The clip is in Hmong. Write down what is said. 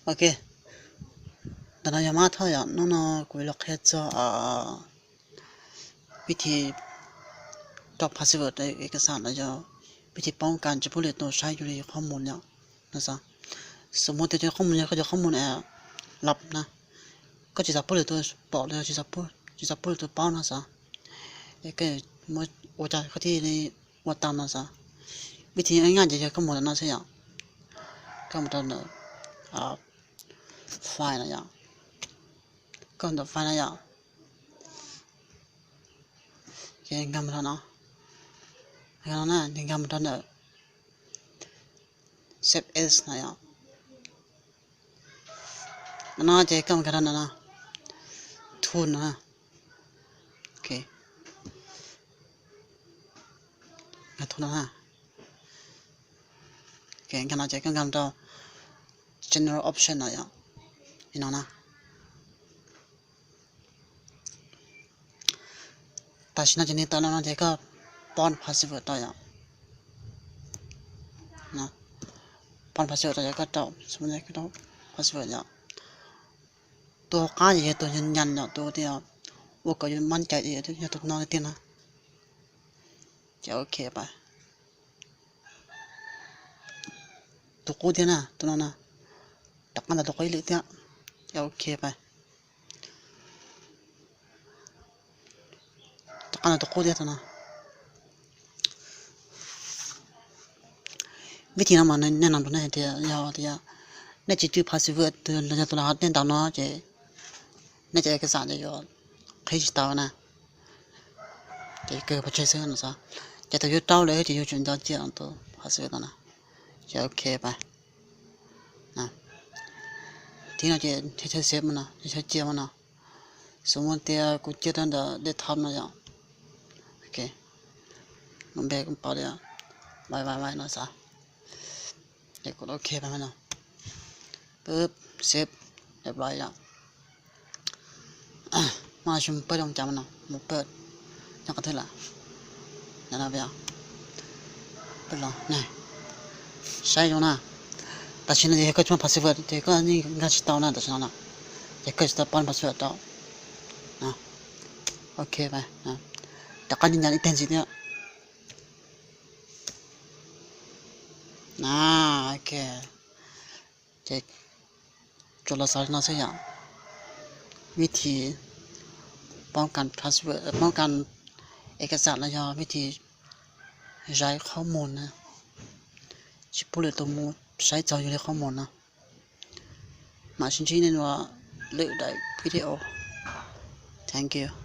Ok, ntawm no yog Mab Thoj yom. Hnub no kuv yuav los qhia txog vib thi rau password ua kam xas los yog vib thi poob kas tsis pub lwm tus saib yus li qhob mus yom. No xav, xws mus tias cov qhob mus yog koj cov qhob mus lab na, koj tsis xav pub lwm tus pom los yog tsis xav pub lwm tus paub no xav, es koj muab ua cas koj thiaj li ua tau no xav. Vib thi nyaj ces yog koj mus ntawm no xwb yom. Koj mus rau ntawm file no yom. Koj ntawm file no yom, ces nkag mus rau no, no na, nkag mus rau ntawm save as no yom. No ces koj mus nkag rau ntawm no, tool no, ok, nkag tool no, ok, nkag no ces koj nkag rau general option no yom. Li no na. Tam sim no ces nws tawm no no ces koj pon password rau yom. Pon password rau yom, koj rau, koj rau password yom. Tus hauv qab ces yog tus nyas nyas yom, tus tias ua kom yus mab cai ces yog tus no tiag na. Ces ok pais. Tus qub thiab na, tus no na. Rov qab ntawm tus qub ib lwm thiab. Ces ok pais. Rov qab ntawm tus qub thiab tus no. Vib thi no mas nej nom rau nej tias yog tias nej tsis twb password los yog tus los nej ntaus no ces nej cov ua kam xas ces yuav qhib tsis tau na. Ces kawg pov tseg xwb no xav. Ces thaum yuav rau lawm ces yuav tsum nco cia tus password no na. Ces ok pais. Thib no ces chaw save mas no, chaw cia mas no. Xws mus tias kuv cia rau ntawm desktop no yom. Ok, lub npe kuv pom tias vai vai vai no xav. Ces kuv ok pais no. Pub save, ib yom. Mas xyov mus pawg zoo cas mas no, mus pawg nyob qhov twg lawm. Pawg los ne, saib zoo na. Tam sim no ces yog koj tsis muaj password ces koj yeej nkag tsis tau na tam sim no na. Ces koj tsis tau pon password rau. Ok, rov qab nyas nyas ib teg ntxiv thiab. Ok, ces tsuas los xav li no xwb yom. Vib thi poob kas password, poob kas ua kam xas los yog vib thi zais qhob mus na, tsis pub lwm tus mus saib txog yus li qhob mus no. Mam sib ntsib nej dua lwm daim video. Thank you.